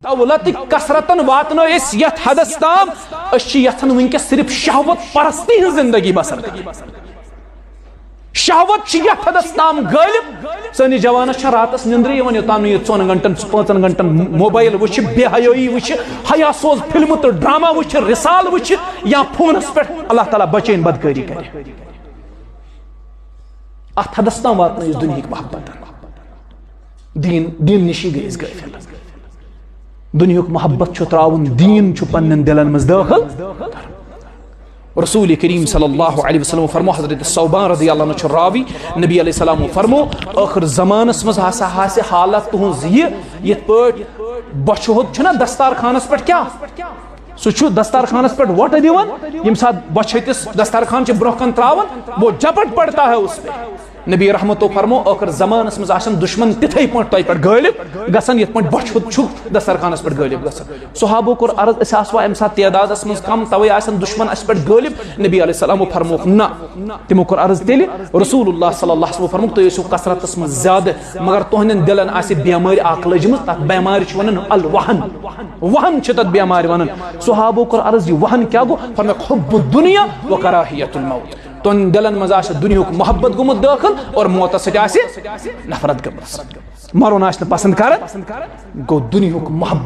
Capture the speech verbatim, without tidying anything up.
دولتٕکۍ کثرتن واتنٲو أسۍ یتھ حدس تام، أسۍ چھِ یژھان وٕنکیٚس صرف شہوت پرستی ہٕنٛز زندگی بسر کرٕنۍ۔ شہوت چھِ یتھ حدس تام غٲلب، سٲنِس جوانس چھےٚ راتس نیندرٕے یِوان، یوٚتام نہٕ یہِ ژۄن گھنٹن، پانٛژن گھنٹن موبایل وٕچھِ، بے حیٲیی وٕچھِ، حیا سوز فلمہٕ تہٕ ڈرامہ وٕچھِ، رسالہٕ وٕچھِ، یا فونس پٮ۪ٹھ۔ اللہ تعالیٰ بچٲیِن بدکٲری کرِ۔ اتھ حدس تام واتنٲے أسۍ دُنہِکۍ محبتن۔ دین، دین نشی گٔے أسۍ غٲفل۔ دُنہُک محبت چھُ تراوُن، دین چھُ پننٮ۪ن دلن منٛز دٲخل۔ رسول کریم صلی اللہ علیہ وسلم فرمو، حضرت ثوبان رضی اللہ عنہ چھُ راوی، نبی علیہ السلام فرمو، ٲخر زمانس منٛز ہسا آسہِ حالت تُہنٛز یہِ، یِتھ پٲٹھۍ بۄچھِ ہُنٛد چھُنہ دستارخانس پٮ۪ٹھ کیٛاہ؟ سُہ چھُ دستارخانس پٮ۪ٹھ وۄٹہٕ دِوان، ییٚمہِ ساتہٕ بۄچھِ ہٕتِس دستارخان چھِ برونٛہہ کَنہِ تراوان، وہ جپٹ پڑتا ہے اس پہ۔ نبی رحمتو فرمو، ٲخر زمانس منٛز آسن دشمن تِتھے پٲٹھۍ تۄہہِ پٮ۪ٹھ غٲلب گژھان، یِتھ پٲٹھۍ بۄچھِ ہُنٛد چھُ دستارخانس پٮ۪ٹھ غٲلب گژھان۔ صحابو کوٚر عرض، أسۍ آسوا اَمہِ ساتہٕ تعدادس منٛز کم، توے آسن دشمن اَسہِ پٮ۪ٹھ غٲلب؟ نبی علیہ السلامو فرمووُکھ، نہ۔ تِمو کوٚر عرض تیٚلہِ، رسول اللہ صلی اللہ علیہ وسلم فرمووُکھ، تُہۍ ٲسِو کثرتس منٛز زیادٕ، مگر تُہنٛدٮ۪ن دِلن آسہِ بیمٲرۍ اکھ لٔجمٕژ، تتھ بیمارِ چھِ ونان الوہن۔ وہن چھِ تتھ بیمارِ ونان۔ صحابو کوٚر عرض، یہِ وہن کیٛاہ گوٚو؟ فرمووُکھ، حب الدنیا و کراہیت الموت۔ تُہنٛدٮ۪ن دِلن منٛز آسہِ دُنیہُک محبت گوٚمُت دٲخل اور موتس سۭتۍ آسہِ نفرت گٔمٕژ۔ مرُن آسہِ نہٕ پسند کران، گوٚو دُنیہُک محبت۔